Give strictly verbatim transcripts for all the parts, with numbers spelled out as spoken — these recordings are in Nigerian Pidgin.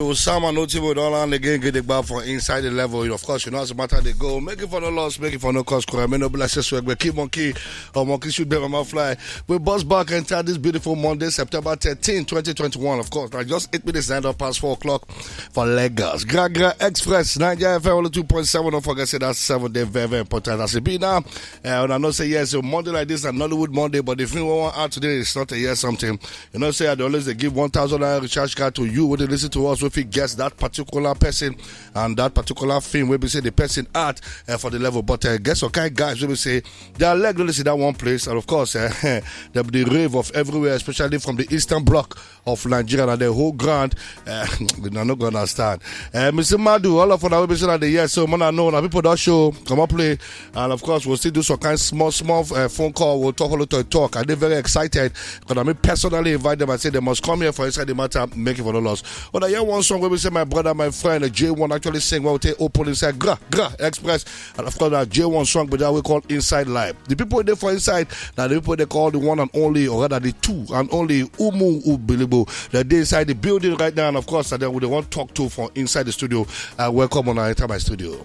Osama Notibo don land again, get the bar for inside the level. Of course, you know, as a matter they go, make it for no loss, make it for no cost. Kura, me no bless this way, but keep monkey, or monkey should be my fly. We bust back and start this beautiful Monday, September thirteenth, twenty twenty-one. Of course, I just eight minutes and past four o'clock for Lagos. Gragra Express, Niger F M, two point seven. Don't forget, say that's seven day, very, very important. As it be now, uh, and I know say yes, so Monday like this, and Nollywood Monday, but if you want to add today, it's not a yes something. You know, say I dey always dey give one thousand naira recharge card to you wey dey listen to us, wey fit guess that particular person and that particular film wey be say the person act uh, for the level. But uh, guess what kind guys wey be say their leg no dey sit that one place, and of course, uh, dem be the rave of everywhere, especially from the eastern block of Nigeria and the whole ground. Uh, I no go understand. Uh, Mister Madu, all of una wey be say na the yes, so man, I know na people don show come up play. And of course, we'll still do some kind small, small uh, phone call. We'll talk a little talk. I dey very excited because I mean personally invite them. I say they must come here for inside the matter, make it for no loss. But I hear one song where we say my brother, my friend, uh, J one actually sing. Well, we take open inside Gra Gra Express, and of course that J one song, but that we call Inside Life. The people they for inside now, the people they call the one and only, or rather the two and only Umu Ubilibo. That they inside the building right now, and of course that they want talk to for inside the studio. Uh, welcome on enter my studio.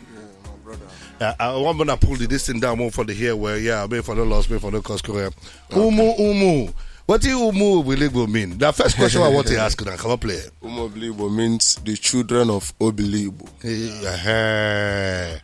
Uh, I want to pull the, this thing down more for the here where, yeah, I mean for the loss, me for the cost career. Umu Umu. What do Umu Obiligbo mean? The first question I want to ask now, come on, play. Umu Obiligbo means the children of Obiligbo. Uh-huh.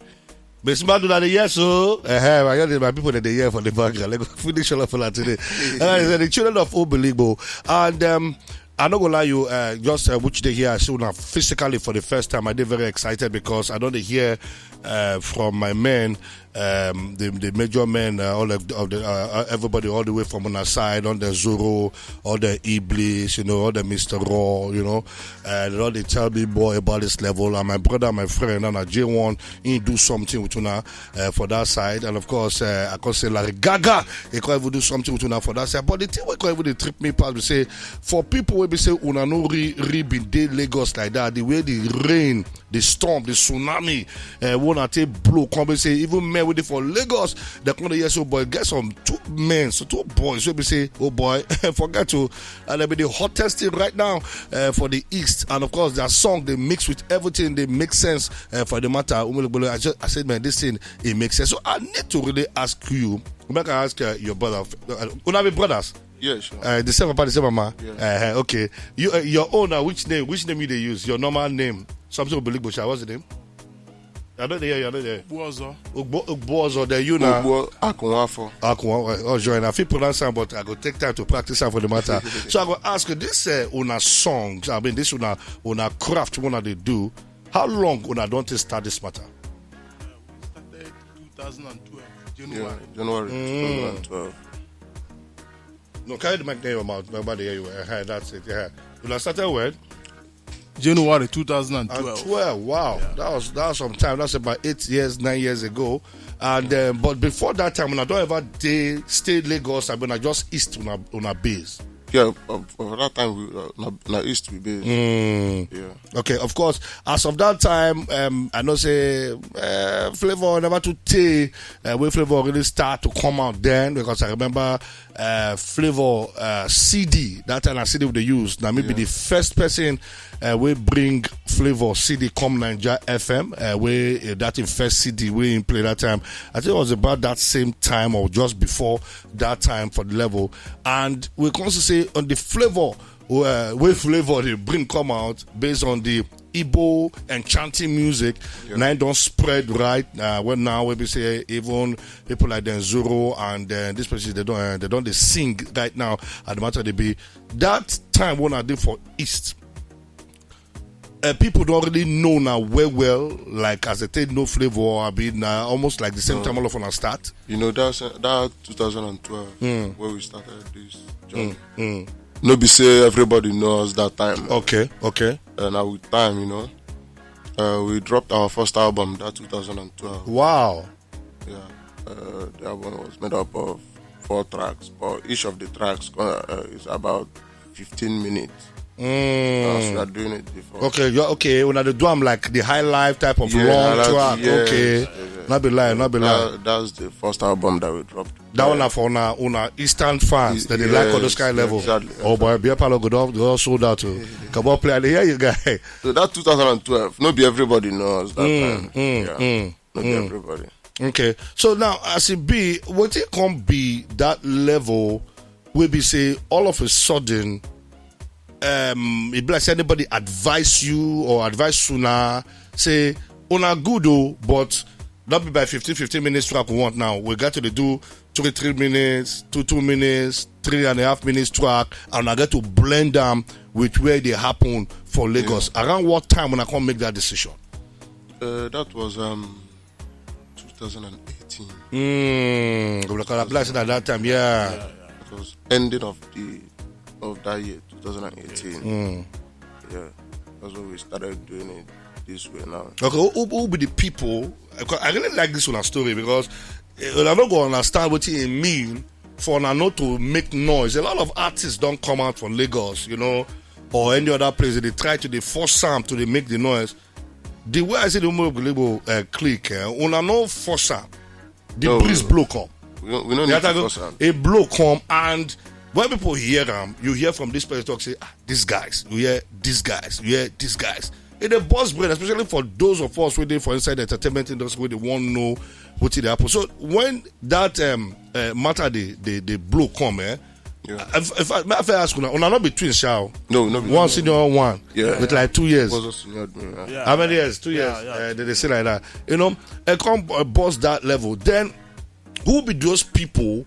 Miss Madula, the yes, so uh-huh. I got my people that they here for the background. Let me finish all of that today. Uh, the children of Obiligbo. And um, I no go lie you, uh, just uh, which day here I see una physically for the first time. I did very excited because I don't hear uh, from my men, um, the, the major men, uh, all of, of the uh, uh, everybody all the way from on our side, on the Zoro, all the Iblis, you know, all the Mister Raw, you know, uh, they all they tell me boy about this level. And my brother, my friend, and a J one, he do something with una uh, for that side, and of course, uh, I can say like Gaga, he can even do something with una for that side. But the thing we can even dey trip me past, we say for people wey be say una no re re been dey Lagos like that, the way the rain, the storm, the tsunami, uh, wanna take blow, come be say even men with it for Lagos, they come dey hear so boy get some two men, so two boys wey be say oh boy, forget to, and they be the hottest thing right now uh, for the east, and of course their song they mix with everything, they make sense uh, for the matter. Umulegbolo, I just I said man, this thing it makes sense. So I need to really ask you. Make I ask uh, your brother. Uh, una be brothers. Yeah, sure. Uh, the same papa, the same mama. Yeah. Uh, okay. You, uh, your own. Uh, which name? Which name you they use? Your normal name. Something Obiligbo. What's the name? I don't hear you. I don't hear. Buozo. Ugbo, Ugbozo. There you now. Ugbo Akunwafo. Akunwafo. Oh, join. I feel pronounce am, but I go take time to practice am for the matter. So I go ask you this: uh, una songs. I mean, this una una craft. Una they do. How long una don take start this matter? We started two thousand and twelve, January. Yeah, January Mm. two thousand and twelve. No, carry the mic near your mouth. Nobody hear you. Uh, that's it. Yeah. Una started when? January two thousand and twelve. And twelve. Wow. Yeah. That was that was some time. That's about eight years, nine years ago. And um, but before that time, when I don't ever day stay Lagos, I mean I just east on a on a base. Yeah, uh, for that time we uh, na, na east we base. Mm. Yeah. Okay, of course. As of that time, um, I know say uh, Flavor never to take uh, where Flavor really start to come out then, because I remember uh, Flavor uh, C D. That time I C D with the use. Now maybe yeah. The first person uh, we bring Flavor C D come Niger F M. Uh, we uh, that in first C D we in play that time. I think it was about that same time or just before that time for the level. And we can also say on the Flavor uh, way Flavor they bring come out based on the Igbo enchanting music. Yeah. Now it don't spread right. Uh, well, now we be say even people like Denzuro and uh, these places they don't uh, they don't they sing right now. At the matter they be that time when I did for East. Uh, people don't really know now well well like as they take no Flavor. I mean uh, almost like the same no. Time all of us start. You know that's uh, that two thousand twelve mm. Where we started this journey. Mm. Mm. No be say everybody knows that time. Okay, okay. And now with time, you know, uh, we dropped our first album that two thousand twelve. Wow. Yeah. Uh, the album was made up of four tracks, but each of the tracks uh, uh, is about fifteen minutes. Mm. As we are doing it before. Okay, you're okay. When I do I'm like the high life type of yeah, long track. Yes, okay. Yes, yes. Not be lie, not be lie. That, that's the first album that we dropped. That one na for una, una Eastern fans that they like all those kind of level. Exactly. Oh boy, beer parlor go don, go don sold out o. Come on, play. I dey hear you, guy. So that two thousand twelve, no be everybody knows that time. Yeah. No be everybody. Okay. So now, as it be, wetin come be that level wey be say all of a sudden, um, e be like say anybody advise you or advise una say una good o, but not be by fifteen fifteen minutes track we want now. We got to dey do three three minutes, two two minutes, three and a half minutes track, and I get to blend them with where they happen for Lagos. Around what time when I come make that decision? Uh, that was um two thousand eighteen. Mm, we could apply at that time, yeah. It was ending of the of that year, two thousand eighteen. Yeah, that's when we started doing it this way now. Okay, who, who, who be the people? 'Cause I really like this one story because eh, I don't go understand what it mean for una not to make noise. A lot of artists don't come out from Lagos, you know, or any other place. They try to they force some to they make the noise. The way I see the Umu Oguligbo uh, click, uh, una no force am. The breeze blow come. We don't, we don't need to force am. A blow come, and when people hear them, you hear from this person talk say, ah, these guys, you hear these guys, you hear these guys. It a boss brain, especially for those of us who dey for inside the entertainment industry, where they want know what it happen. So when that um, uh, matter the, the, the blow come, eh? Yeah. If, if I, if I ask una, una not be twins, shall? No, no. One senior, one with like two years. Yeah. How many years? Two years. Yeah. Uh, they, they say like that. You know, and come uh, boss that level. Then who be those people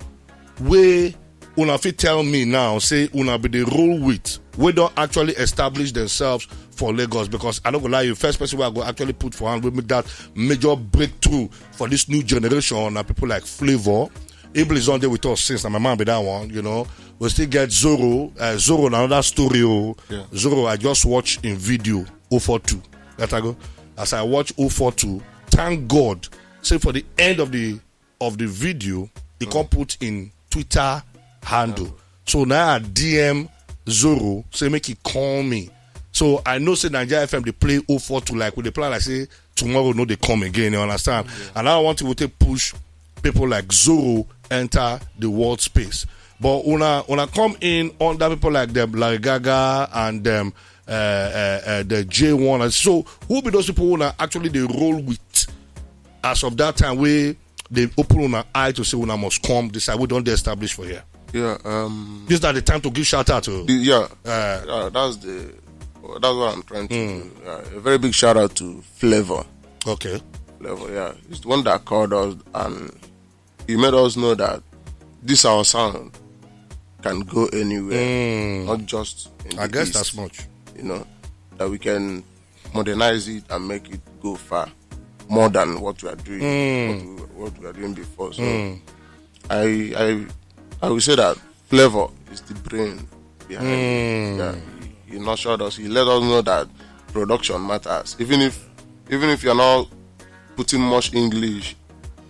where una fit tell me now say una be the role with we don't actually establish themselves for Lagos? Because I don't go lie you, first person where I go actually put for hand with me that major breakthrough for this new generation are people like Flavor. Iblizon dey with us since, and my man be that one, you know. We still get Zoro. Uh, Zoro, na another story. Oh. Yeah. Zoro, I just watch in video oh four two. That I go. As I watch oh four two, thank God. Say for the end of the of the video, he come put in Twitter handle. So now I D M Zoro, say make he call me. So I know say Nigeria F M they play oh four two like we they plan like say tomorrow no they come again, you understand? And I want to take push people like Zoro enter the world space. But una una come in under people like them, Larry Gaga and them, uh, uh, uh, the J one. And so who be those people who are actually they roll with as of that time we they open una eye to say una must come this side we don't dey establish for here. Yeah, um, this is not the time to give shout out to. Yeah, uh, yeah, that's the that's what I'm trying to do. Uh, a very big shout out to Flavor. Okay. Flavor, yeah, he's the one that called us and he made us know that this our sound can go anywhere, not just in the I guess East, that's much. You know, that we can modernize it and make it go far more than what we are doing, what, we, what we are doing before. So I, I, I will say that Flavor is the brain behind it. Yeah, he, he nurtured us. He let us know that production matters, even if, even if you're not putting much English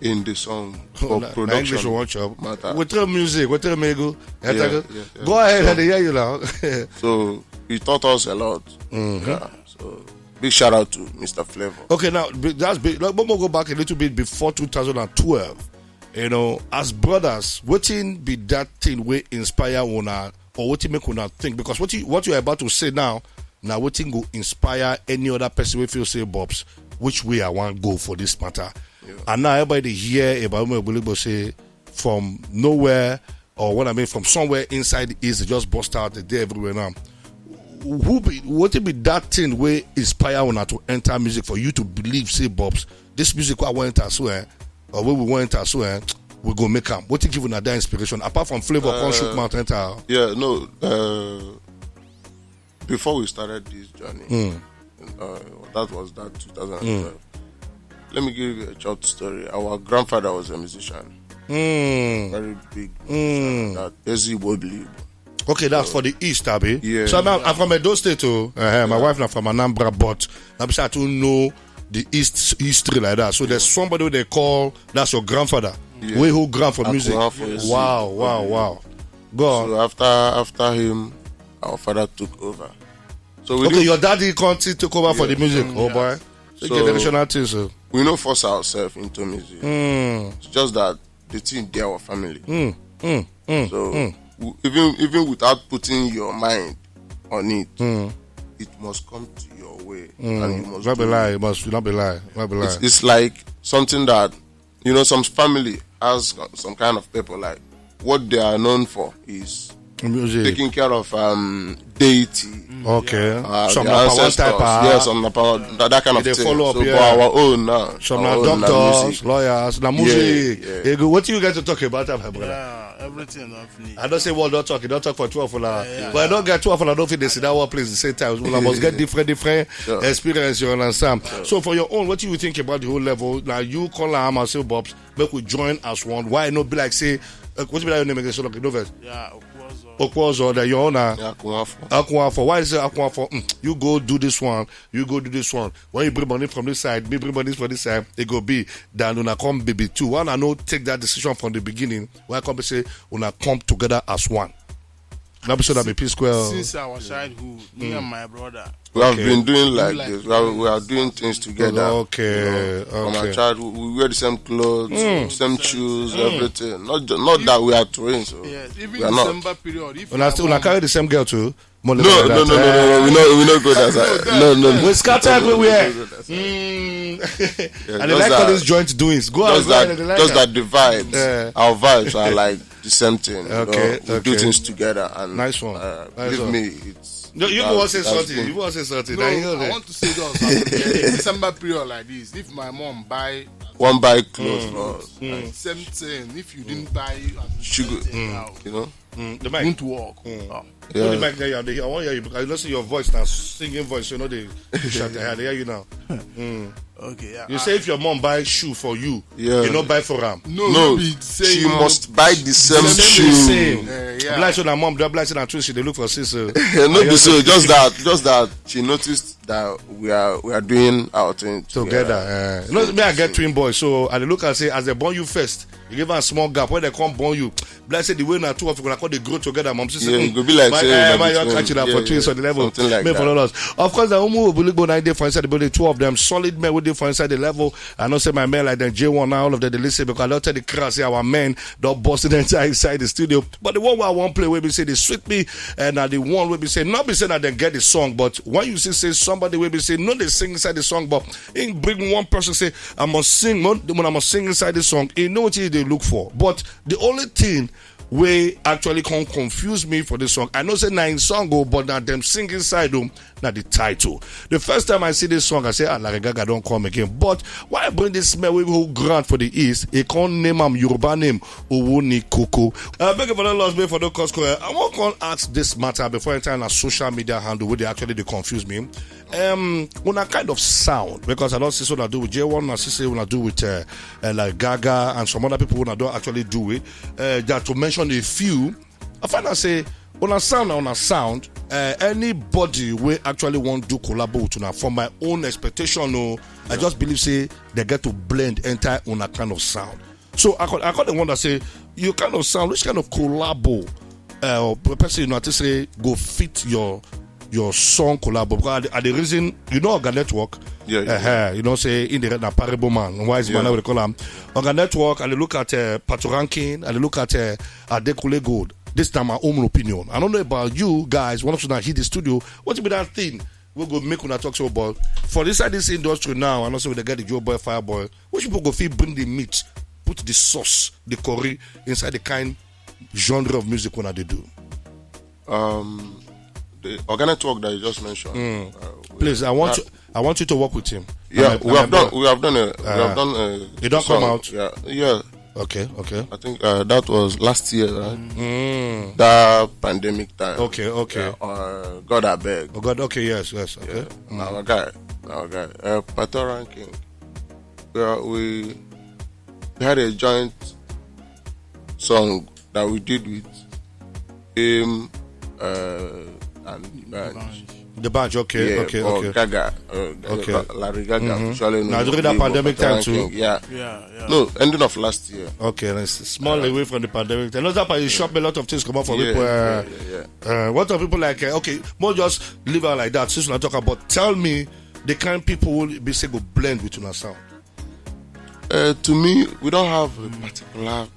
in the song for production matter. With the music, with the mego. Go ahead and hear you now. So he taught us a lot. Yeah. So big shout out to Mister Flavor. Okay, now that's big. Like, but we'll go back a little bit before two thousand twelve. You know, as brothers, wetin be that thing wey inspire una or wetin make una think? Because what you what you are about to say now, now wetin go inspire any other person wey feel say, Bobs, which way I want go for this matter? Yeah. And now everybody dey hear about Umu Oguligbo say from nowhere or what I mean from somewhere inside the east, they just bust out, they dey everywhere now. Who be what be that thing wey inspire una to enter music for you to believe say, Bobs, this music I want enter so eh, or we we want enter so eh, we go make am. What give una that inspiration apart from Flavor come shoot mouth enter? Yeah, no. Uh, before we started this journey, uh, that was that two thousand twelve. Let me give you a short story. Our grandfather was a musician, very big musician. That Ezi Wobbly. Okay, that's for the east, abi. Yeah. So I'm, I'm from Edo State too. Uh, my wife not from Anambra, but I'm sure to know the east history like that. So there's somebody they call that's your grandfather. Yeah. Wey hold ground for music. Wow, wow, wow. Go on. So after after him, our father took over. So okay, your daddy come still took over for the music. Oh boy, so generational things. So we no force ourselves into music. Mm, It's just that the thing dey our family. mm, mm, mm, So mm. w- even even without putting your mind on it, Mm. it must come to your way, Mm. and you must Not be do lie, it. It must not be lie. Not be lie. It's, it's like something that, you know, some family has some kind of people like, what they are known for is Music. Taking care of um deity. Okay. Uh, Some the na power ancestors, type, ah. Yeah, some na power, that, that kind of They thing. Follow up, So, yeah. But our own now. Some our na own na doctors, music. Lawyers, na music. Yeah. They go, what you get to talk about am, my brother? Yeah, everything don finish. I don't say world don't talk, you don't talk for twelve for now. Yeah, yeah. But I don't get twelve for now, don't fit dey sit that one place the same time. Well, I must get different, different Sure. Experience, you understand? So for your own, what do you think about the whole level? Now you call am and say, Bobs, make we join as one. Why not be like say, uh, what be that your name again? So, okay, no verse. Yeah, Okwozo. Okwozo, that your own. Uh, Yeah, Akunwafo. Akwafo. Why is it Akwafo? Mm, you go do this one. You go do this one. When you bring money from this side, me bring money from this side, it go be. Then una come baby two. Why una no take that decision from the beginning? Why come say una come together as one? Not be so that be P Square. Since our childhood, me and my brother. We have Okay. been doing Do like like this. We, have, we are doing things together. Okay, From our okay. childhood, we wear the same clothes, same shoes, everything. Not, ju- not that we are twins. So Yes, we even are not. December period. If Una my still una mom- Carry the same girl too. More No, than no, that, no, no, eh? no, no. We no, we no go that side. No, no, no. We scatter everywhere. No, no, no, no. Mm. Yeah, And they just like all that- these joint doings. Go out just there, that, they like just that. that the vibes, Yeah. our vibes are like the same thing. Okay, You know? We do okay. Things together, and Nice one. Uh, Nice believe one. me, it's No, you that- go want say that's something. good. You go want say something. No, Now you know I that. Want to say this. December period like this. If my mom buy One buy clothes Mm. for us. Mm. Same thing. If you didn't buy it, She go- same thing now. You know. Mm, the mic. Won't work. Mm. Oh, Put the Yeah. mic there. I dey hear. I want hear you because you know say your voice now singing voice. You know they shout. I hear you now. Mm. okay, yeah. You say if your mom buy shoe for you, Yeah. you no buy for am. No, No, be the same. She must buy the same Same, shoe. same. Uh, yeah. Like so, na mom, that like so na true. She dey look for sister. No, be so. Just that, just that she noticed that we are we are doing our thing Together. Eh. No, me, I get twin boys, so I dey look and say as they born you first, you give her a small gap. When they come born you, bless say the way na two of you gonna call they grow together. Mom, sister, Yeah, mm, it go be like my, say eh, na my between- young catch na yeah, for twins yeah, on the level. something like Me that. Follow us. Of course, the Umu Obuligbo na dey for inside the building. Two of them, solid men with dey for inside the level. I know say my men like them J one now, all of them they listen because I don't tell the class say our men don't bust it inside, inside the studio. But the one where I want play, where we say they sweet me, and now the one where we say not be say that they get the song. But when you see say somebody where we say no, they sing inside the song, but in bring one person say I must sing when when I must sing inside the song. You know what they look for. But the only thing wey actually come confuse me for this song, I know say na in song o, but na them sing inside o, na the title. The first time I see this song, I say, ah, Larry Gaga don't come again. But why I bring this man wey who grant for the East? He can't name am Yoruba name Owoni Koko. Uh, beg for the lost, beg for the Costco. I want to ask this matter before I turn a social media handle where they actually they confuse me. Um, when I kind of sound because I don't see what I do with J one, I see say when I do with uh, uh, like Gaga and some other people when I don't actually do it. Uh, just to mention a few, I find I say when I sound, when I sound, uh, anybody we actually want do collabo with una for my own expectation. No, I just believe say they get to blend entire una kind of sound. So I call, I call the one that say you kind of sound which kind of collabo uh, or person you know to say go fit your your song collabo because at the, at the reason you know Oga Network. Yeah, yeah. Uh-huh, you know say in the na parable man, wise man, Yeah. I would call him Oga Network. And they look at uh, Pato Ranking and they look at uh, Adekunle Gold. This time my own opinion. I don't know about you guys. One of you now hit the studio. What be that thing? We go make una talk so, but for this side this industry now, I know say we dey get the Joe Boy, Fire Boy. Which people go fit bring the meat, put the sauce, the curry inside the kind genre of music when they do. Um, the organic work that you just mentioned. Mm. Uh, we- Please, I want that- you, I want you to work with him. Yeah, And we my- have done. We have done a. We Ah. have done a. It don't come song. out? Yeah, yeah. Okay, okay. I think uh, that was last year, right? Mm. That pandemic time. Okay, okay. Yeah, uh, God, I beg. Oh God, okay, yes, yes, okay. Yeah, our guy, our guy, uh, Pato Ranking. Yeah, we, we had a joint song that we did with him uh, and the band. The badge, okay, Yeah, okay, or okay. Gaga, uh, Okay. La- Larry Gaga, Mhm. Charlie Now, Nobody, during that Bob pandemic time Ranking. too. Yeah. Yeah, yeah. No, ending of last year. Okay, and it's small away from the pandemic. I know that part you shop a lot of things come up for Yeah, people. yeah, Uh, yeah, yeah. uh, what are people like? Uh, okay, more just leave out like that since we not talk about. Tell me the kind people will be say go blend with una sound. Uh, to me, we don't have a particular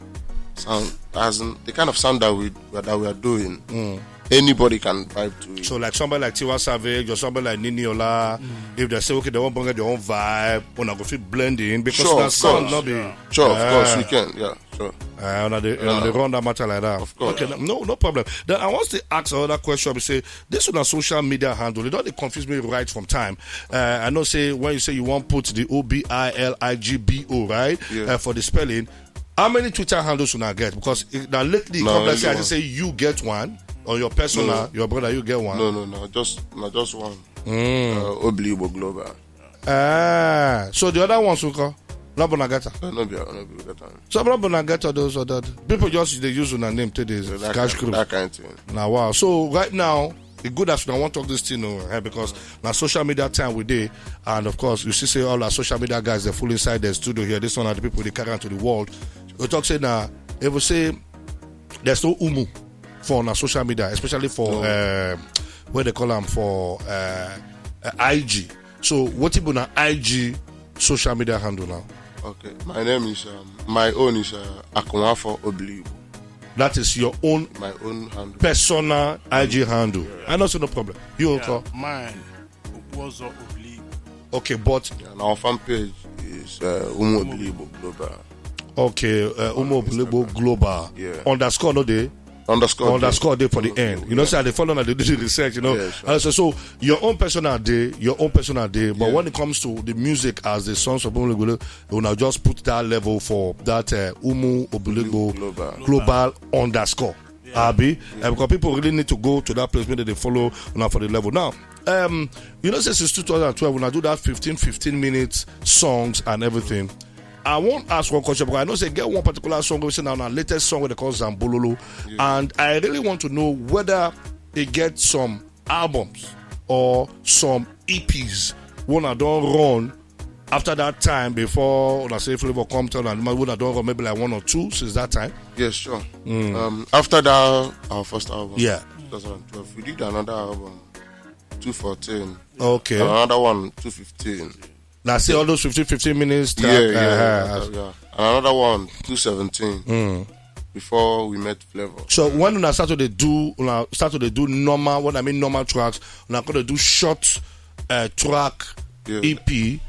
sound, as in the kind of sound that we that we are doing. Anybody can vibe to it. So like somebody like Tiwa Savage or somebody like Nini Ola, if they say okay, they won't bring their own vibe, una go fit blend in because Sure, that of sound course. Not be. Sure, of course Ah. We can. Yeah, sure. Uh, una dey una dey run that matter like that. Of course. Okay, no, no problem. Then I want to ask another question. We say this on a social media handle. It don't confuse me right from time. Uh, I know say when you say you want put the O B I L I G B O, right? Yeah. Uh, for the spelling, how many Twitter handles una get? Because it, now lately, No, come like only say I one. Say you get one, or your personal, No. Your brother, you get one. No, no, no, just not just one. Uh, Oblibo Global. Ah, so the other ones will call. Not Bonagata. Uh, no be, no be that time. So not Bonagata those other people just they use una name today. So that, Cash kind, crew. That kind of thing. Now wow. So right now, it good as I want talk this thing now, eh, because now social media time we dey, and of course you see say all our social media guys they full inside the studio here. This one are the people they carry on to the world. We talk say now if we say there's no umu for on our social media, especially for uh, what they call them for uh, uh, I G. So what people now I G social media handle now? Okay, my name is um, my own is uh, Akunwafo Oblibo. That is your own My own handle. Personal I G handle. I know so no problem. You Yeah, call. Mine, Okwozo Oblibo. Okay, but And our fan page is uh, Umu Oblibo Global. Okay, uh, Umu Oblibo Global Yeah. Underscore no dey. Underscore. Underscore Day. Dey for the end. You know, say they follow and they do the research. You know, Yes, sir. And so, so your own personal day, your own personal day. But Yeah. When it comes to the music, as the sons of Umu Oblibo, you now just put that level for that uh, Umu Oblibo Global. Global Underscore. Abi, uh, because people really need to go to that place when they follow now for the level. Now, um, you know, since it's two thousand twelve, when I do that fifteen, fifteen minutes songs and everything, I won't ask one question because I know say get one particular song we say now, now latest song we dey call Zambololo, and I really want to know whether they get some albums or some E Ps when I don't run after that time before when I say flavor come tell and when I don't run maybe like one or two since that time. Yes, sure. Um, after that, our first album, Yeah. two thousand twelve, we did another album, two fourteen. Okay. And another one, two fifteen. Now see all those fifteen, fifteen minutes. Yeah, Track, yeah, uh-huh. yeah, yeah. And another one, two seventeen. Before we met Flavor. So when una start to dey do, una start to dey do normal. What I mean normal tracks, una go dey do short uh, track Yeah. E P.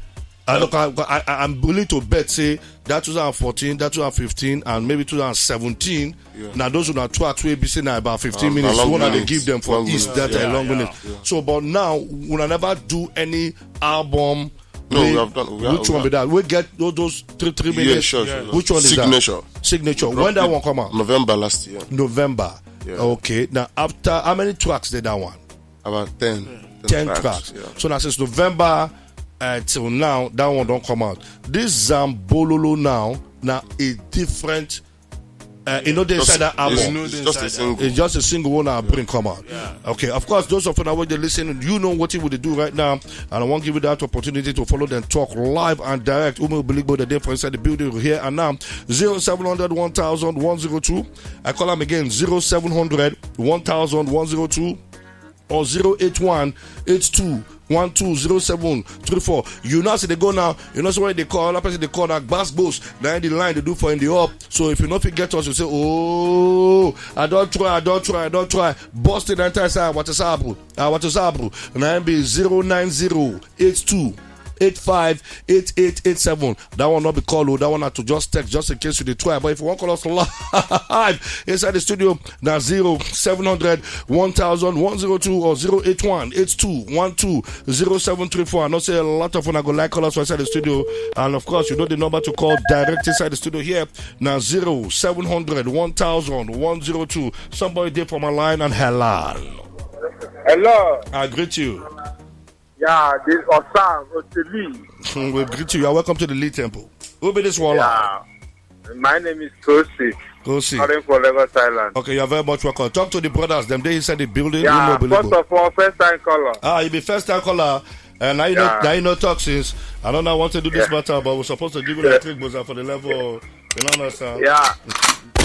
I look, I, I, I'm willing to bet say that two thousand fourteen, that two thousand fifteen, and maybe two thousand seventeen. Yeah. Now those are tracks wey be say na about fifteen Um, minutes. a long One they minute. give them for Long East minute. that Yeah, a long yeah. Minute. So, but now una never do any album. No, we wey- have done- we have- which we one be have- that? We get those, those three three Yeah, minutes. sure, Yeah. sure, sure. Which one is that? Signature. Signature. Dropped When that it one come out? November last year. November. Yeah. Okay. Now after how many tracks did that one? About ten. Ten tracks. Yeah. So now since November uh, till now, that one don't come out. This Zambololo now, now a different. Uh, you know they Just- inside that album. It's, You know it's they just a inside single. It's just a single one I bring come out. Yeah. Okay, of course, those of you now when they listen, you know what you will do right now, and I want to give you that opportunity to follow them talk live and direct. Umu Biligbo, the day for inside the building here and now. Zero seven hundred one thousand one zero two. I call them again, zero seven hundred one thousand one zero two or zero eight one eight two one two zero seven three four. You know, see they go now. You know, so when they call, that person they call that bass boss. Now the line they do for in the up. So if you know if you get us, you say, oh, I don't try, I don't try, I don't try. Bust it and tell say, what is up? Uh, what is up? Now be zero nine zero eight two eight five eight eight eight seven. That one not be call, oh, that one have to just text just in case you dey try. But if you want call us live inside the studio, now zero seven hundred one thousand one zero two or zero eight one eight two one two zero seven three four. I know say a lot of una go like call us inside the studio, and of course you know the number to call direct inside the studio here. Now zero seven hundred one thousand one zero two. Somebody there for my line and hello. Hello. I greet you. Yeah, this is Osam Otili. We greet you. You are welcome to the Lee Temple. Who be this one? Yeah. My name is Kosi. Go see. Calling for Lagos Island. Okay, you are very much welcome. Talk to the brothers. Them they inside the building. Yeah, Umu Biligbo. First of all, first time caller. Ah, you be first time caller. And now you know, Yeah. Now you know talk since. I don't know. I want to do this Yeah. matter, but we're supposed to give you like three buzzer for the level. You know what I'm saying? Yeah.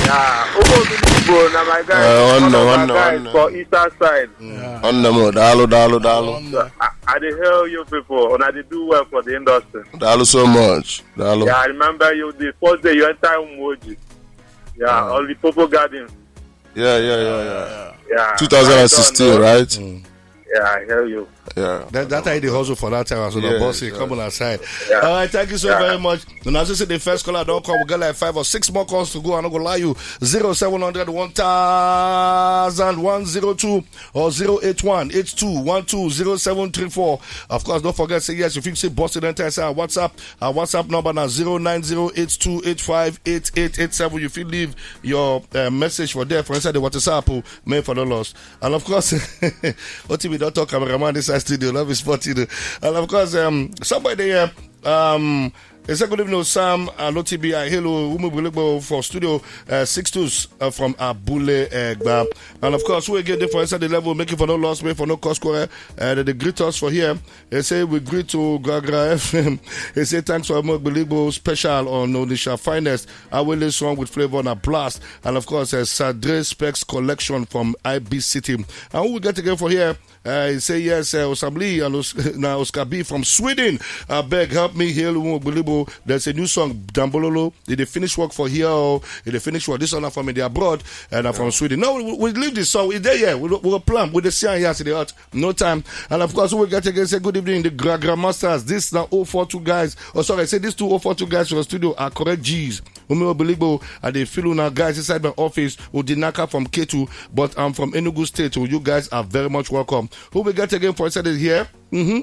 Yeah, Ah, Obodo Igbo na my guys. Eh, One nwanne, of my nwanne, guys nwanne. For Eastern side. Nwanne m, daalụ, daalụ, daalụ. I, I dey hail you people. Una dey do well for the industry. Daalụ so much. Daalụ. Yeah, I remember you the first day you enter Umoji. Yeah, on the Popo Garden. Yeah, yeah, yeah, yeah. Yeah. two thousand sixteen, right? Yeah, I hail you. Yeah. That, that time they hustle for that time as well. Yeah, Boss, yeah. Come on aside. Yeah. All right, thank you so Yeah. very much. And as you see, the first caller don't come. We got like five or six more calls to go. I'm not gonna lie you. Zero seven hundred one thousand one zero two or zero eight one eight two one two zero seven three four. Of course, don't forget say yes. If you say Boston, then text our WhatsApp. Our WhatsApp number now zero nine zero eight two eight five eight eight eight seven. If you leave your uh, message for there, for inside the WhatsApp, oh, may for no loss. And of course, O T B don't talk cameraman inside studio. Love is spot you. And of course, um, somebody there. Um, it's a good evening, Sam and O T B. I hello, Umu Buligbo for studio uh, six twos uh, from Abule Egba. And of course, we get there for inside the level, making for no loss, make for no cost quarter. Uh, they greet us for here. They say we greet to Gragra F M. They say thanks for Umu Buligbo special on Onisha Finest. Awele song with flavor and a blast. And of course, uh, Sadre Specs collection from I B City. And who we get again for here? Uh, he say yes, uh, Osabli and Os- now Oscar B from Sweden. I beg, help me hail Umu Buligbo. There's a new song, Dambololo. Did they finish work for here? Or did they finish work? This one from the abroad and I'm from Sweden. No, we, we leave this song. We there, yeah. We we plan with the C I S in the heart. No time. And of course, we get again say good evening, the Gra Gra Masters. This now oh four two guys. Oh, sorry, I say these two oh four two guys from the studio are correct G's. Umi Obiligbo and the Filuna guys inside my office. Udinaka from Ketu, but I'm from Enugu State. So you guys are very much welcome. Who we get again for inside here? Mm-hmm.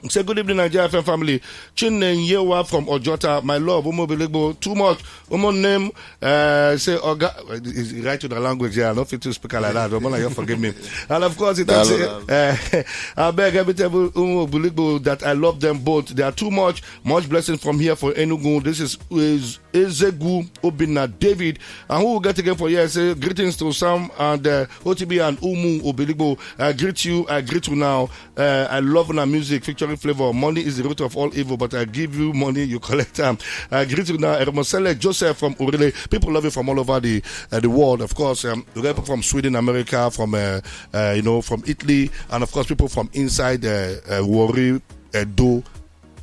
Say good evening, Nigeria F M family. Chinenyewa from Ojota. My love, Umo Biligbo. Too much. Umo name. Uh, say Oga. Is right to the language. Yeah, I don't feel to speak like that. But you forgive me. And of course, it talks. Uh, I beg every table Umo Biligbo that I love them both. They are too much. Much blessing from here for Enugu. This is is Ezegu Obina David. And who we get again for here? Say greetings to Sam and uh, O T B and Umu Obiligbo. I greet you. I greet you now. Uh, I love una music featuring flavor. Money is the root of all evil, but I give you money, you collect time. I greet you now, Ermosele Joseph from Urele. People love you from all over the uh, the world. Of course, um, we got people from Sweden, America, from uh, uh, you know, from Italy, and of course, people from inside uh, uh, Warri, Edo.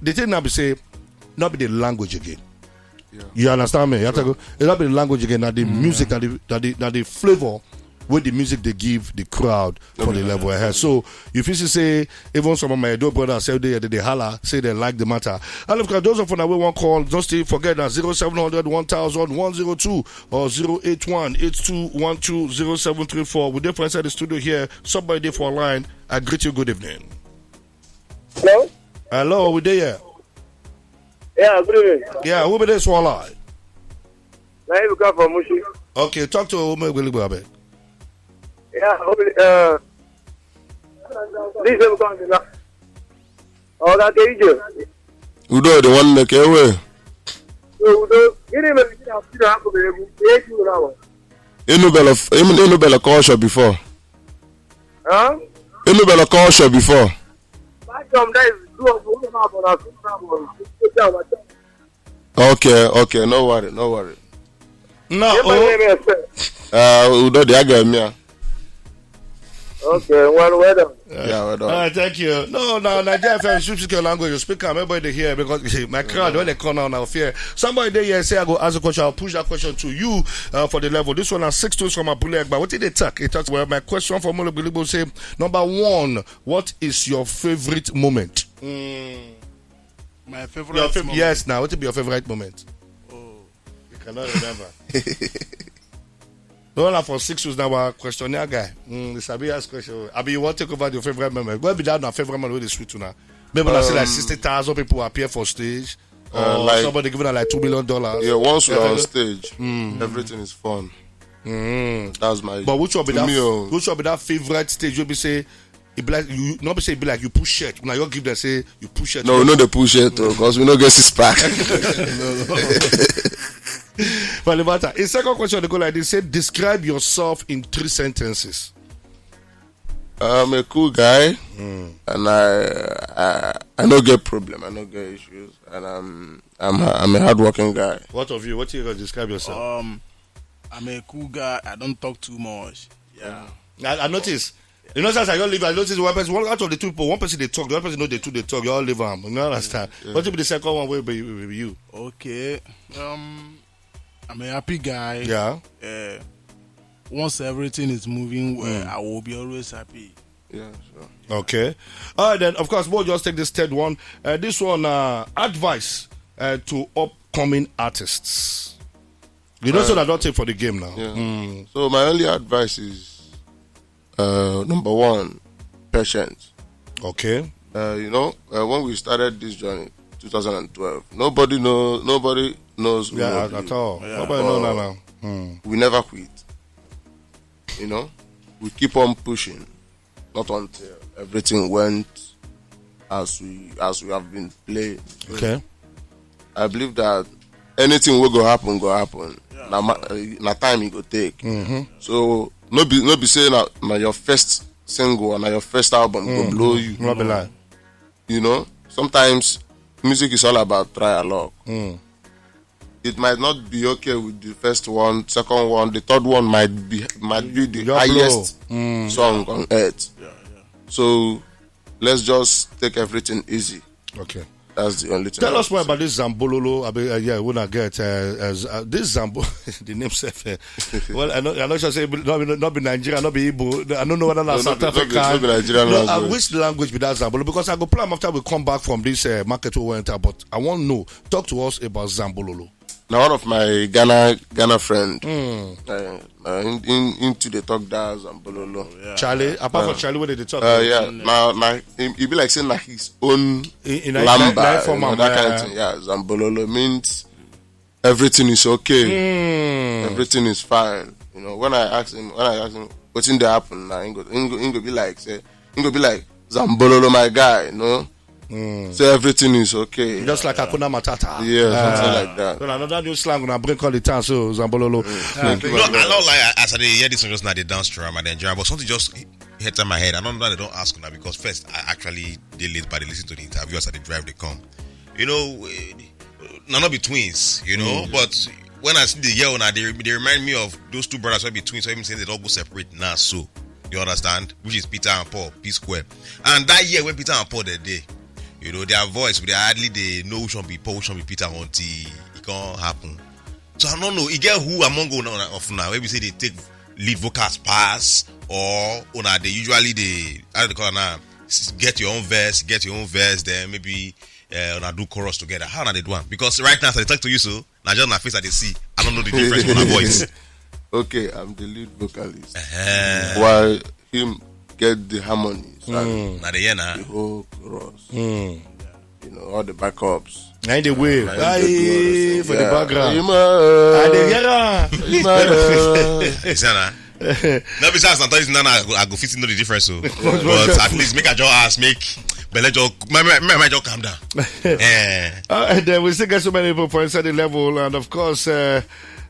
The thing now be say, not be the language again. You understand me? You have to go. It not be the language again. That the music, that the that the, that the flavor with the music they give the crowd for the level ahead. So if you see say even some of my Edo brothers say they they holla, say they like the matter. And of course, those of you that we want call, don't still forget that zero seven hundred one thousand one zero two or zero eight one eight two one two zero seven three four. We dey for inside the studio here. Somebody dey for line. I greet you. Good evening. Hello? Hello, we dey here. Yeah, good evening. Yeah, who be this one line? Now you come from Mushi. Okay, talk to Ume Gwilugbo, abeg. Yeah, okay, uh, this is going to Oga Keijo. Udo dị nwanne ka ewe. So, Udo, gịnị mere gị na Peter hapụrụ egwu? Ihe ji ụra wa. Inubela inubela culture before. Huh? Inubela culture before. Back from that is two of one of our two problems. Okay, okay, no worry, no worry. No, If I oh, may expect. Uh, Udo dị aga eme ya. Okay, well, well done. Yeah, well all done. Right, thank you. No, no, Nigeria F M, speak your language. You speak am, everybody dey hear because my crowd when they come now, now fear. Somebody dey here say I go ask a question. I'll push that question to you uh, for the level. This one has six tools from Abule Egba. What did they talk? It talks well. My question for Molo Bilibo say number one, what is your favorite moment? My favorite. Your fav- moment. Yes, now what be your favorite moment? Oh, you cannot remember. No one for six weeks now. Our questionnaire guy. Mm, the Sabi ask question. I be you want to take over your favorite moment. Where be that now favorite moment with the sweet now? Maybe I see like Um, sixty thousand people appear for stage. Or Uh, like- somebody giving her like two million dollars. Yeah, once we're on Yeah. Stage, everything is fun. Mm. That's my. But which one be to that? Me, oh. Which one be that favorite stage? You be say it be like you not be say it be like you push it. Now you give them say you push it. No, we know they push it because we no get six pack. But the matter. A second question they go like this: say describe yourself in three sentences. I'm a cool guy, and I, I I no get problem. I no get issues, and I'm I'm I'm a hardworking guy. What of you? What you gonna describe yourself? Um, I'm a cool guy. I don't talk too much. Yeah. I, I notice. You know, since I don't leave, I notice one person, one out of the two people, one person they talk, the other person know they two they talk. You all leave am. You know, understand? What if the second one will be, will be you? Okay. Um, I'm a happy guy. Yeah. Uh, once everything is moving well, I will be always happy. Yeah, sure. Okay. All right, then, of course, we'll just take this third one. Uh, this one, uh, advice uh, to upcoming artists. You know, so that don't take for the game now. Yeah. So my only advice is, uh, number one, patience. Okay. Uh, you know, uh, when we started this journey, two thousand twelve, nobody know, nobody knows. Who Yeah, know at, you. at all. Yeah. Nobody know Oh. now. now. Hmm. We never quit. You know, we keep on pushing, not until everything went as we as we have been playing. Okay. I believe that anything will go happen, go happen. Na, ma- uh, na time it go take. So no be no be say na, na your first single or na your first album go blow you. No be lie. You know, sometimes music is all about try and luck. It might not be okay with the first one, second one, the third one might be might be the Your highest blow. song on earth. So let's just take everything easy. Okay. That's the only thing. Tell I us would more say. About this Zambololo. I mean, uh, yeah, when I get uh, as, uh, this Zambo, the name self. Uh, well, I know, I know. Should say not be, not be Nigeria, not be Igbo. I don't know whether that's No, South not be- not be- African. not be Nigerian No, uh, language. Which language be that Zambololo? Because I go plan after we come back from this uh, market we enter. But I want to know. Talk to us about Zambololo. Now one of my Ghana Ghana friend, uh, uh, in, in into the talk that Zambololo. Charlie, apart from Charlie, what did they talk? Uh, yeah, now now he, he be like saying like his own In- in- lamba, like- like you know, form, that uh, kind of thing. Yeah, Zambololo means everything is okay, everything is fine. You know, when I ask him, when I ask him, what's in the happen now? He go, he go, he go be like, say, he go be like Zambololo, my guy. You know, so everything is okay. Just like Hakuna Matata. Yeah, something like that. So another new slang when I bring all the time. So Zambololo. No, I don't like as I dey hear this one just now. They dance to my Nigeria, but something just hit on my head. I don't know that they don't ask now because first I actually they late, but they listen to the interview as I dey drive they come. You know, eh, na not be twins. You know, but when I see the year now, they they remind me of those two brothers who be twins. So even say they don't go separate now. So you understand, which is Peter and Paul, P Square. And that year when Peter and Paul they dey, you know, their voice, they hardly they know which one be Paul, which one be Peter until it can't happen. So I don't know. You get who among una of now? Maybe say they take lead vocals pass or una they usually they how do they call it now? S- Get your own verse, get your own verse. Then maybe uh, una do chorus together. How na they do one? Because right now, as I talk to you, so now just my face I dey see. I don't know the difference in my voice. Okay, I'm the lead vocalist. Eh, While him get the harmonies and Now they hear now. the whole chorus. You know, all the backups. And the way. Like Aye, the chorus. for the Yeah. background. Ima, And the yara. Ima, You see now? No, besides, sometimes now I go, I go fit know the difference. So, but at least make a just ask, make belle just my my my just calm down. Eh. Uh, and then we still get so many people for inside the level, and of course, uh,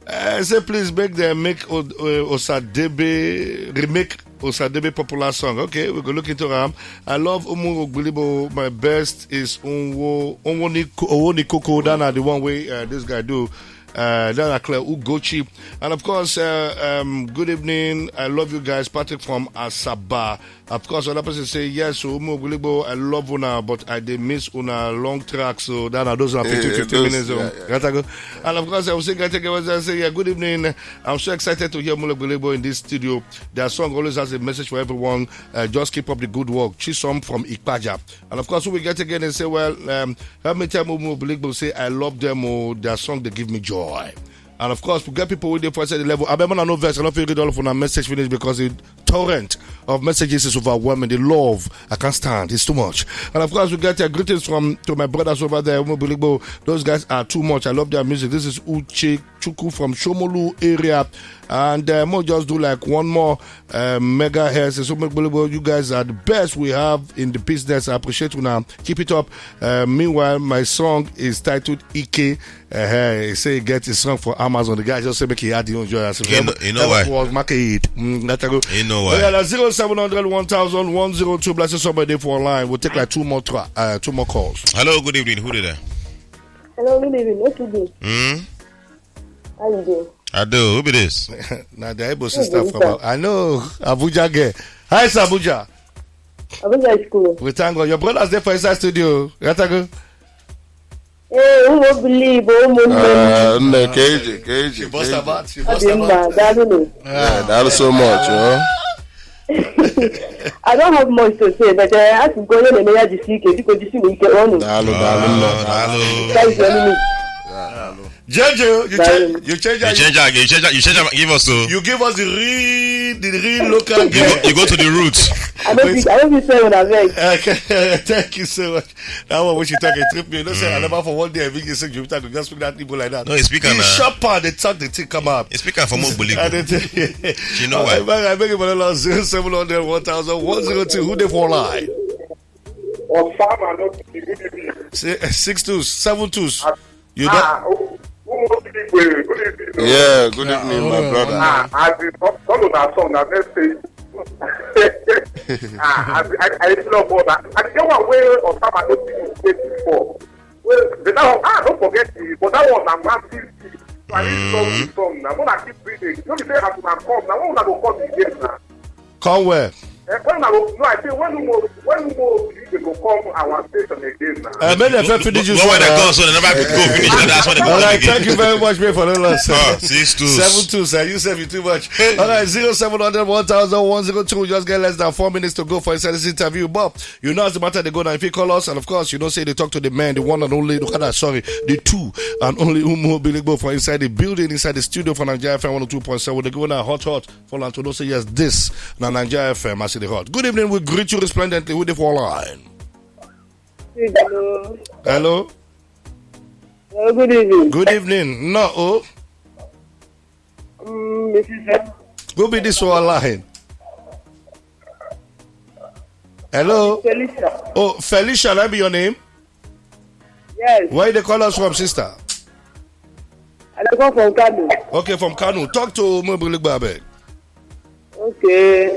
uh, say please make them make o- uh, Osadebe remake Osadebe popular song. Okay, we go look into them. I love Umu Ogbilibo. My best is Unwo Unwo Niko Owo Nikoko. That are the one way uh, this guy do. Uh, that are Claire Ugochi, and of course, uh, um, good evening. I love you guys, Patrick from Asaba. Of course, other person say yes. So Umu Ogbilibo, I love una, but I dey miss una long track. So that are those are fifteen, Yeah, fifteen those- minutes. So, yeah, yeah. Gotta go. And of course, I will say, gotta go. I say, yeah, good evening. I'm so excited to hear Umu Ogbilibo in this studio. Their song always has a message for everyone. Uh, just keep up the good work. Chisom from Ikpaja. And of course, who we get again and say, well, um, help me tell Umu Ogbilibo say I love them. Oh, their song they give me joy. And of course, we get people with the first at the level. I remember no verse. I don't feel good all for my message finish because the torrent of messages is overwhelming. The love I can't stand. It's too much. And of course, we get uh, greetings from to my brothers over there. Umu Ogbilibo. Those guys are too much. I love their music. This is Uche Chuku from Shomolu area. And uh, Mo just do like one more uh, megahertz. So Umu Ogbilibo, you guys are the best we have in the business. I appreciate you now. Keep it up. Uh, meanwhile, my song is titled Ike. Uh, he say he get his song for Amazon. The guy just say make he had the own joy. You know- you know why? Was market. Mm, that I go. You know Oh, why? yeah, that's zero seven hundred one thousand one zero two. Blessing somebody for online. We'll take like two more tra- uh, two more calls. Hello, good evening. Who did that? Hello, good evening. What you do? Hmm? How you doing? I do. Who be this? Now the Igbo sister from I know Abuja girl. Hi, Sir Abuja. Abuja is cool. We thank God. Your brothers there for inside studio. Yatago. Ee, ụmụ obiligbo ụmụnne m. Nne keji keji. She bust her mouth. She Ọ bust dị her mma, mouth. Daalụnụ. Daalụ so much. I don't have much to say, but uh, asị m ka onye na-eme ya jisi ike, biko jisi m ike ọnụ. Daalụ daalụ nne. Daalụ. Thank you, Mimi. Jeje, you change, you change, You change am, you change am, you change am, give us so. You give us the real, the real local You go, girl. You go to the roots. I don't think I don't think say una vex. Okay, thank you so much. That one which you talk a trip me. You know say I never for one day I begin say Jupiter go just speak that people like that. No, he speak am The na. Shopper they talk the thing come out. He speak am for Mogboli. And it, You know why? I beg, I beg him for the last zero seven hundred one thousand one zero two. Who they for line? Osama no be good evening. Say uh, six twos, seven twos. You don't. Ah, oh, oh, good evening. Good evening. Yeah, good evening, my brother. Ah, as in, follow that song, I never say. Ah, as I, I love all that. I get one way Osama no be good before. Well, the that one, ah, don't forget it, but that one na massive thing. So I need to love the song now. When I keep reading, you know, say as una come now, when una go come again now. Come where? Eh, when I go, no, I say when we go, when we go, we go come our station again now. Uh, make them first finish this When one. They Uh, come, so they never go finish. That's what they All come right, again. Thank you very much, man, for the last. Ah, six two. Seven two, sir. You said you too much. All right, zero seven hundred one thousand one zero two. Just get less than four minutes to go for inside this interview. But you know, as the matter they go now, if you call us, and of course, you know, say they talk to the man, the one and only, the other, sorry, the two and only Umu Biligbo for inside the building, inside the studio for Nigeria F M one oh two point seven. They go now hot, hot for Lanto. Say yes, this now Nigeria F M. I see the hot. Good evening. We greet you resplendently with the four line. Hello. Hello. Hello, good evening. Good evening. No, oh, Um, Missus F- go be this four line. Hello. Felicia. Oh, Felicia, that be your name? Yes, Where they call us from, sister? I dey come from Kano. Okay, from Kano. Talk to Umu Biligbo, abeg. Okay.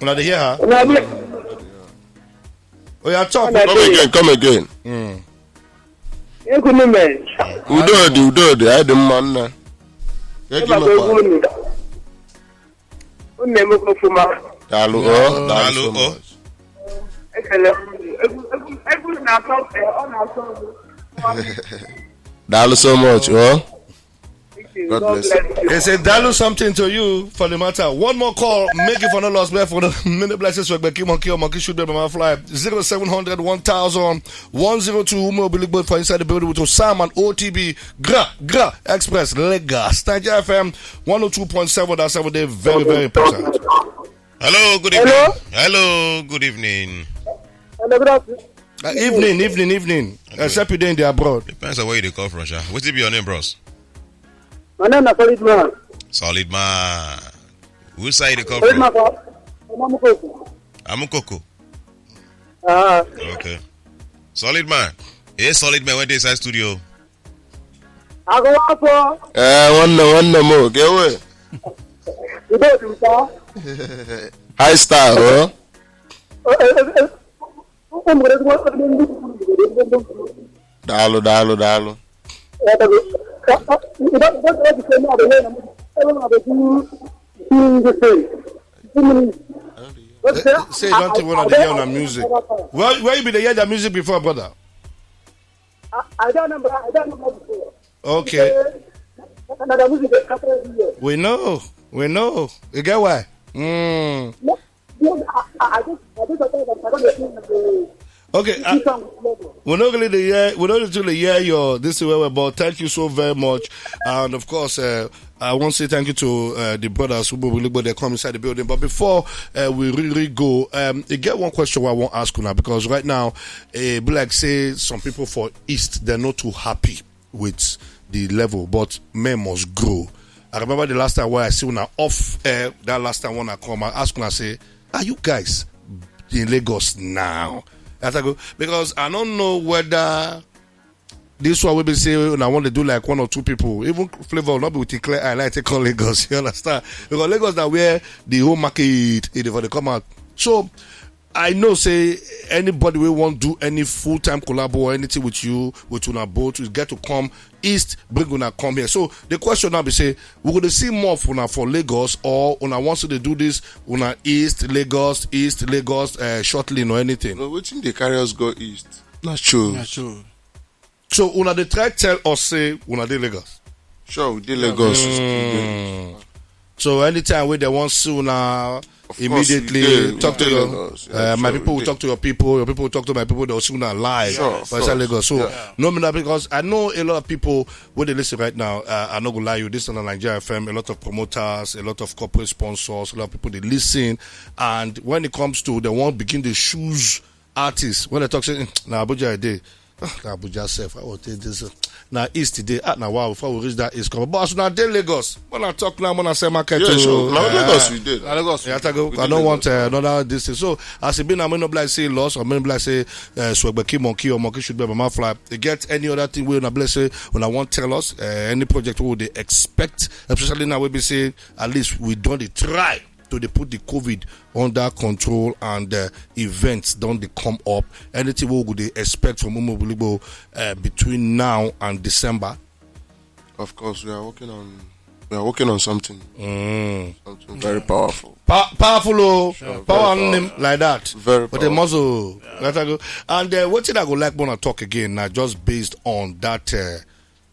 Una dey hear her? Una be Oh, yeah, talk. Una Come again, come again. Ekunu me. Udo dị, udo dị, anyị dị mma nna. Eke Ebe mekwa. Ekunu. Unu na-emekwa ọfụma. Daalụ, oh, Daalụ, so oh. much. Ekele m unu. Egwu egwu egwu na-atọ eh, ọ na-atọ m. Daalụ so much, oh. Thank you. God God bless bless you. They say Dalu something to you for the matter. One more call, make it for no loss, man. For the many blessings, we keep monkey or monkey should be my fly. Zero seven hundred one thousand one zero two Umo Biligbo for inside the building with Osam and O T B. Gra, Gra, Express, Lagos. Nigeria F M one oh two point seven. That's seven day. Very, very important. Hello, good evening. Hello, good evening. Hello, good afternoon. Uh, evening, evening, evening. Except you there in the abroad. Depends on where you dey come from, sha. Wetin be your name, bros? My name is Solid Man. Solid man. Which side you dey come Solid Man from? from Amukoko. Amukoko. Ah, Okay. Solid man. Hey, solid man. When they inside studio. I go up for Eh, one no, one no more. Get away. you go to the star. High star, huh? Eh, eh, eh, eh. Ụmụ nwere ezigbo ndị ndị Daalụ, daalụ, daalụ. Say, say, don't even want to hear on music. Where, where you been to hear the music before, brother? I don't remember. I don't remember before. Okay. Another music that comes every year. We know. We know. You get why? Mm. No, no, I, I, I just, I just, I don't know. Okay. This I, song is level. we not really the year. We not really hear your this way, but thank you so very much. And of course, uh, I want to say thank you to uh, the brothers who will look, but they come inside the building. But before uh, we really go, um, I get one question I want to ask you now because right now, uh, be like say some people for East they're not too happy with the level, but men must grow. I remember the last time where I see una off air, that last time when I come, I ask una say, are you guys in Lagos now? As I go, because I don't know whether this one will be say una want to do like one or two people. Even Flavor will not be with a clear eye like they call Lagos. You understand? Because Lagos now where the whole market is for the come out. So I know say anybody wey wan do any full time collabo or anything with you, with una both, you get to come east, bring una come here. So the question now be say, we go dey see more of una for Lagos, or una wan still dey do this, una east Lagos, east Lagos, uh, shortly or anything? No, wetin dey carry us go east? Na shows. Na show. So una dey try tell us say una dey Lagos? Sure, we dey Lagos. Mm. So anytime wey dem wan see una, of course, immediately we dey, talk we to dey your Lagos. Yeah, uh, my sure, people we will dey. Talk to your people, your people will talk to my people, they'll see una live. Sure, of for inside course. Lagos. So yeah. No, me that, because I know a lot of people wey dey listen right now. Uh, I no go lie you, this is Nigeria F M, a lot of promoters, a lot of corporate sponsors, a lot of people dey listen. And when it comes to, they wan begin dey choose artists. When they talk say, "Mm, na Abuja I dey." Ah, na Abuja sef, I will take this, uh, na east today. Ah, na wow, before we reach that east come. But as una dey Lagos, when I talk now, when I say market, yeah, oh, sure. Na, yeah. Lagos we dey. Na Lagos. Yeah, I go, we I dey don't want, Lagos. Uh, another this thing. So as e be now, may not be like say loss, or may not be like say, uh, swagger kill monkey or monkey should be mama fly. You get any other thing wey una bless say, una wan tell us, uh, any project wey we dey expect, especially now wey be say at least we don dey try to dey put the covid under control and, uh, events don dey come up. Anything wey we go dey expect from Umu Obiligbo, uh, between now and December? Of course, we are working on, we are working on something. Mm. Something very powerful. Pa- powerful, oh. Sure. Power very on him powerful. Like that. Very powerful. But the muscle. Yeah. Let her go. And, uh, what thing I go like wanna talk again now, just based on that, uh,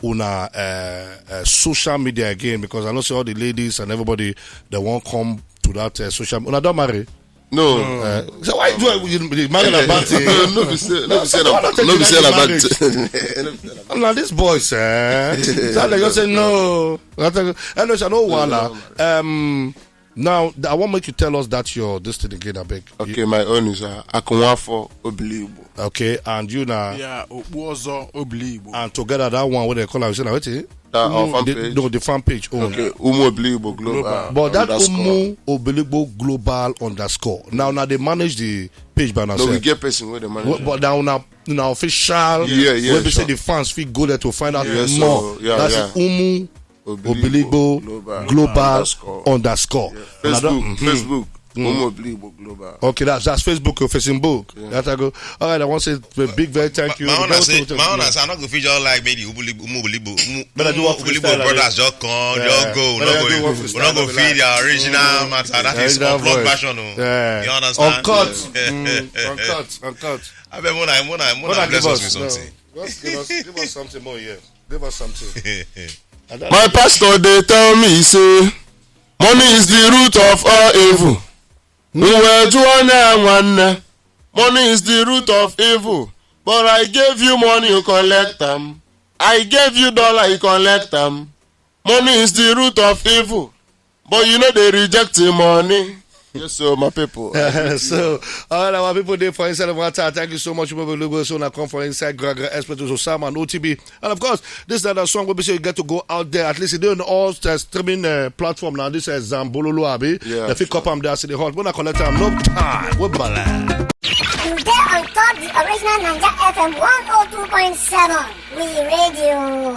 una, uh, uh, social media again, because I know say all the ladies and everybody, they won't come to that, uh, social. Una don marry? No. Uh, so why do I, you, you marry na bad thing? No, no be say, no be say na, no be say na bad thing. No be say na bad thing. Now this boys, eh? So they just say no. I tell you, I know, I know, no, wala. No, no. Um, now I want make you tell us that your this thing again, I beg. Okay, my own is, uh, Akunwafo Obiligbo. Okay, and you now? Yeah, Okpuozo Obiligbo. And together that one, what they call am, say na wetin? That our fan page? No, the fan page own. Okay, Umu Obiligbo Global. But that underscore. Umu Obiligbo Global underscore. Now, now they manage the page by now. No, we get person where they manage. But now, now, now official. Yeah, yeah, sure. Where we say the fans fit go there to find out more. Yes, so, yeah, that's Umu Obiligbo Global underscore. Yeah. Facebook, Facebook. Mm. Umu Obiligbo Global. Okay, that's, that's Facebook or Facebook. Yeah. That I go. All right, I want to say a big, very thank you. My own, I say, my own, I say, I not go feel just like maybe Umu Obiligbo, Umu Obiligbo, Umu Obiligbo brothers just come, just go. We not go, we not go feel the original matter. That is unplugged version. Yeah. You understand? Uncut. Mm, uncut, uncut. I bet when I, when I, when I bless us with something. Just give us, give us something more here. Give us something. My pastor, they tell me, say, money is the root of all evil. Uwe jụọ onye nwanne. Money is the root of evil. But I gave you money, you collect them. I gave you dollar, you collect them. Money is the root of evil. But you know they reject the money. Yes, so my people. So, all our people there for inside of our time. Thank you so much, Umu Obiligbo. So now come for inside Gragra Express to Osama and O T B. And of course, this is another song we be say you get to go out there. At least you do on all the streaming, uh, platform now. This is Zambololo Abi. Yeah, the pick up am there, see the hot. When I collect am, no time. We balance. You there on top the original Niger F M one oh two point seven. We radio.